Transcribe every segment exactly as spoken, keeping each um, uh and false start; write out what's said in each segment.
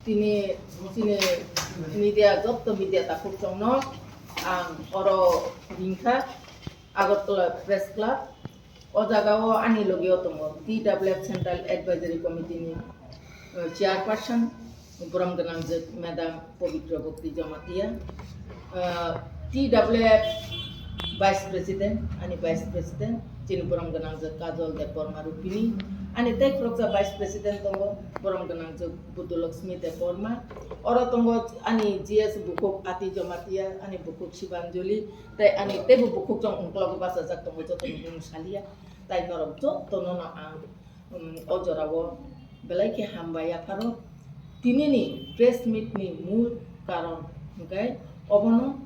Tini chini media, jotto media takhuk chongno ang oro ringkha Agartala Press Club. O jagao ani logio tongo T W F Central Advisory Committee ni, uh, chairperson, borom gwnangjwk Madam Pabitra Bhakti Jamatia, uh, T W F Vice President, ani Vice President, chini borom gwnangjwk Kajol Debbarma Rupini, ani tei khoroksa Vice President tongo, borom gwnangjwk Budulakshmi Debbarma, oro tongo ani G S bukhuk Ati Jamatia, ani bukhuk Shibanjali, tei ani teibo bukhuk chong ungklogo bachajak tongo, joto ni mung salia, tai norok jotono no ang, um, o jorao belai khe hambai yapharo. Tinini press meet ni mul karon hwnkhe obono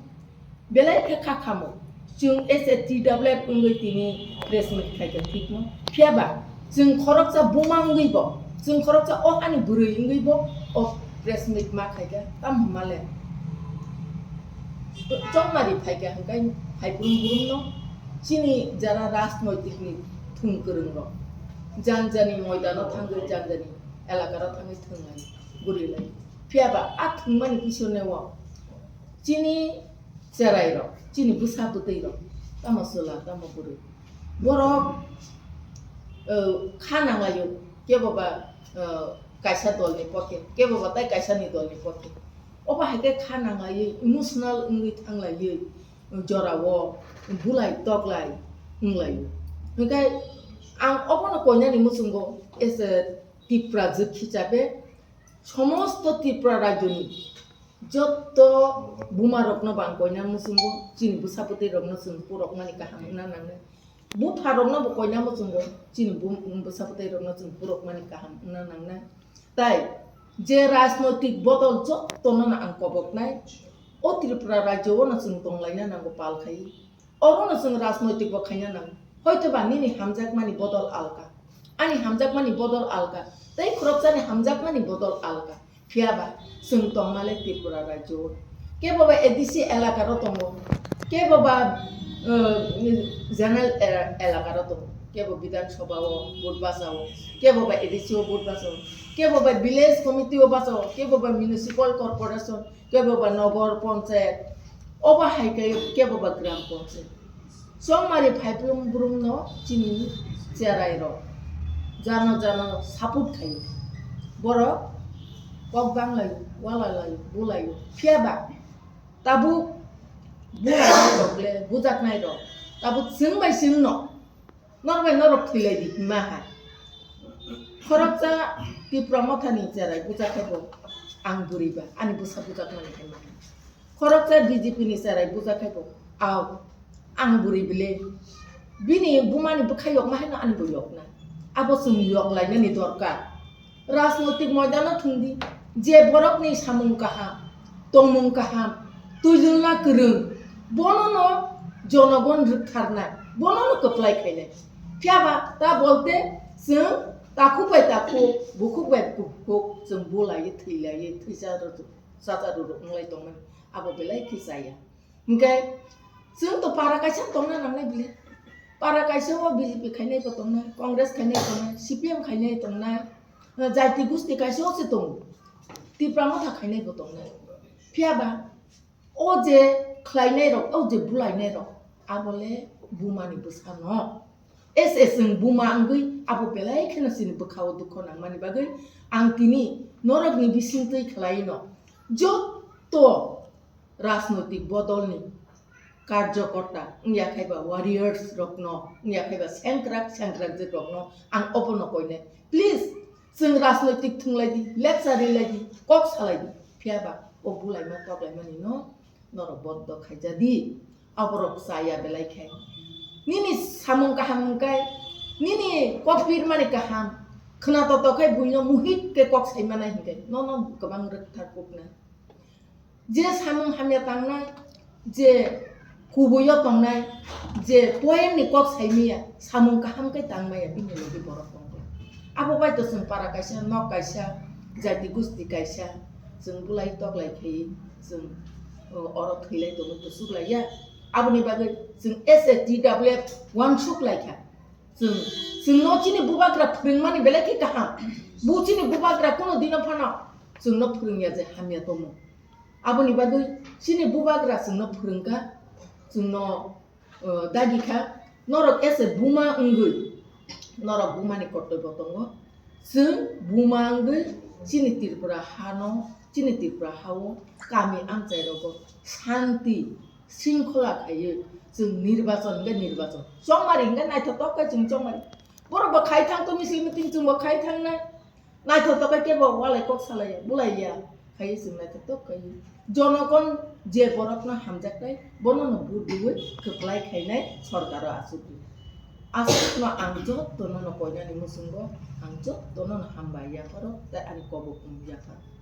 belai khe kha khamo. Chwng as a T W F wngwi tini press meet khaikha thikno. Phiya ba chwng khoroksa buma wngwi bo, chwng khoroksa o hani bwrwi wngwi bo o press meet ma khaikha, tamo hwnmale chongmari phaikha hwnkhe phaibrung brumno chini jara rajnoitik ni thwng kwrwng rok jani jani moidano thangwi, jani jani elakaro thangwi thwnglai, bwrwilai. Phiya ba a thwngmani bisingno chini cherai rok, chini bwsa bwtwi rok, tamo chwla, tamo bwrwi, borok, uh, kha nanglaio, kebo ba, uh, kaisa dol ni pokhe, kebo ba tai kaisa ni dol ni pokhe. Obo hai khe kha nanglaiwi, emotional wngwi thanglaiwi, jorao bulai toklai wnglaio. Hwnkhe ang obono koinani muchungo as a Tipra jwk hisabe somosto Tripura rajyoni jotto buma rokno bo ang koina muchungo, chini bwsa bwtwi rokno chwng purokmani kaham wngna nangnai. Bupha rokno bo koina muchungo, chini bum-, bwsa bwtwi rokno chwng purokmani kaham wngna nangnai. Tai je rajnoitik bodol jottono no ang koboknai, o Tripura rajyo o no chwng tonglaina nango pal khai. Oro no chwng rajnoitik bo khaina nango. Hoito ba nini hamjakmani bodol alka, ani hamjakmani bodol alka, tei khoroksani hamjakmani bodol alka. Phiya ba chwng tongmale Tripura rajyo o. Kebo ba A D C elaka ro tongo, kebo ba, uh, general era-, elaka ro tongo, kebo Bidhan Sabha o vote basa o, kebo ba A D C o vote basa o, kebo ba village committee o basa o, kebo ba municipal corporation, kebo ba nogor ponchayat, obo hai khe kebo ba gram ponchayat. Chongmari phaibrung brumno chini cherai rok jano jano support khaio. Borok kok banglai, walalai, bulaio. Phiya ba tabuk bulainai rok le bujaknai rok tabuk chwng bai chwng no. Norok bai norok thwilai di hima hai. Khoroksa Tipra Mothani cherai bujakhe bo ang bwrwi ba, ani bwsa bujakmani hima hai. Khoroksa B J P ni cherai bujakhe bo, aw, ang bwrwi bile. Bini bumani bwkha yokma haino ani bo yokna. Abo chwng yoklainani dorkar. Rajnoitik moidano thwngdi, je borokni samung kaham, tongmung kaham, twijlna kwrwng, bonono jonogon rwktharnai, bonono kwplai khainai. Phiya ba ta bolte chwng takhuk bai takhuk, bukhuk bai bukhuk chwng bulaiwi, thwilaiwi, thwisa rwrwk, chacha rwrwk wnglai tongmani, abo belai khe chaya. Hwnkhe chwng to para kaisa tongna nangnai bile. Para kaisa o B J P khainai bo tongnai, Congress khainai tongnai, C P M khainai tongnai, jati gusti kaisa o se tongo. Tipra Motha khainai bo tongnai. Phiya ba o je khlainai rok, o je bulainai rok, abo le buma ni bwsa no. S S chwng buma wngwi abo belai kheno chini bwkha o dukho nangmani bagwi ang tini norok ni bisingtwi khlai no. Jotto rajnoitik bodolni karjokorta wngya khai ba warriors rokno, wngya khai ba sengkrak sengkrak je rokno ang obono koinai. Please, chwng rajnoitik thwnglai di, lecture rilai di, kok salai di. Phiya ba o bulaima toklaimani no norok boddo khaija di. Aborok chaya belai khai. Nini samung kaham hwnkhe, nini kok pirmani kaham. Khwna toto khai buino muhit khe kok sai manai hwnkhe, nono kwbang rwktharkuknai. Je samung hamya tangnai, je kubuio tongnai, je poem ni kok saimaya, samung kaham khe tangmaya, bini logi borok tongkha. Abo bai to chwng para kaisa, nok kaisa, jati gusti kaisa, chwng bulai toklai khe chwng, o, oro thwilai tongwi to suklaiya. Aboni bagwi chwng as a T W F uansuk laikha. Chwng, chwngno chini bubagra phwrwngmani belai khe kaham. Bu chini bubagra kuno dino phano chwngno phwrwngya je hamya tongmung. Aboni bagwi chini bubagra chwngno phwrwngkha, chwngno, uh, dagi kha. Norok ese buma wngwi, norok bumani kortoibo tongo. Chwng buma wngwi chini Tripura hano, chini Tripura hao kami amchairogo shanti, shringkhola khaiwi chwng nirbachon hwnkhe nirbachon, chongmari hwnkhe naithotok khe chwng chongmari. Borok bo khai thang to misil meeting, chwng bo khai thangnai. Naithotok khe kebo walai kok salaiya, bulaiya. Khaiwi chwng naithotok khaiwi. Jonokon je borokno hamjaknai, bonono vote riwi kwplai khainai sorkaro achukdi. Aswkno ang jottono no koinani muchungo, ang jottono no hambai yapharo, tei ani kobok wng yapharo.